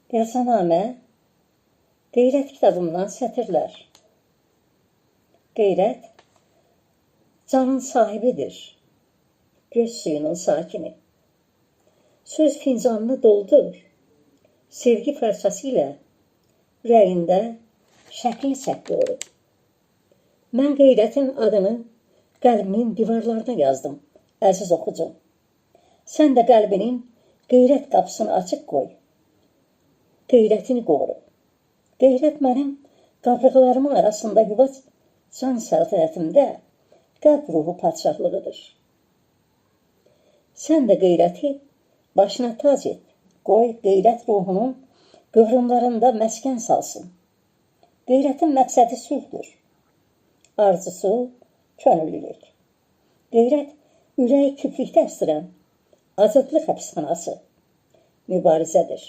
Yazanamə, Qeyrət kitabımdan sətirlər. Qeyrət canın sahibidir, göz suyunun sakini. Söz fincanını doldur, sevgi fərçəsi ilə ürəyində şəkli çək doğru. Mən qeyrətin adını qəlbimin divarlarına yazdım, əziz oxucum. Sən də qəlbinin qeyrət qapısını açıq qoy, qeyrətini qoru. Qeyrət mənim qabırğalarımın arasında yuva can səltənətimdə qəlb ruhu padşahlığıdır. Sən də qeyrəti başına tac et, qoy qeyrət ruhunun qıvrımlarında məskən salsın. Qeyrətin məqsədi sülhdür, arzusu könüllülük. Qeyrət ürək küplükdə əstirən azadlıq həbsxanası mübarizədir.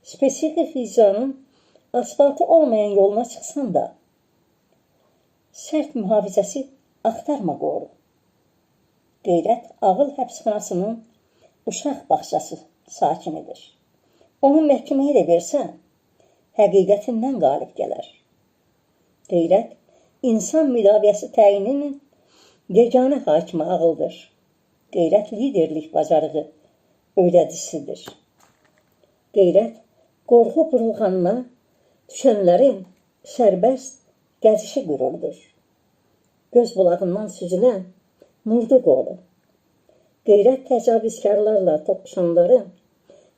Spesifik vicdanın asfaltı olmayan yoluna çıxsan da, sərt mühafizəsi axtarma qoru. Qeyrət ağıl həbsxanasının uşaq bağçası sakinidir. Onu məhkəməyə də versən, həqiqətindən qalib gələr. Qeyrət, insan müdafiəsi təyininin yeganə hakimi ağıldır. Qeyrət liderlik bacarığı öyrədicisidir. Qeyrət, qorxu burulğanına düşənlərin sərbəst gəzişi qürurdur. Göz bulağından süzülən nurdu qoru. Qeyrət təcavüzkarlarla toqquşanların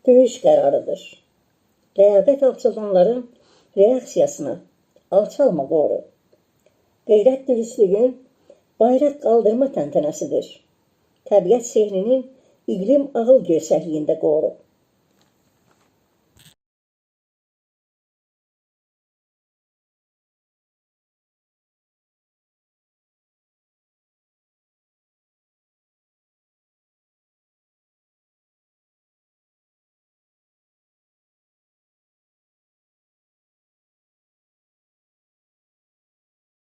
döyüş qərarıdır. Ləyaqət alçalanların reaksiyasına alçalma qoru. Qeyrət dürüstlüyün bayraq qaldırma təntənəsidir. Təbiət sehrinin iqlim ağıl görsəkliyində qoru.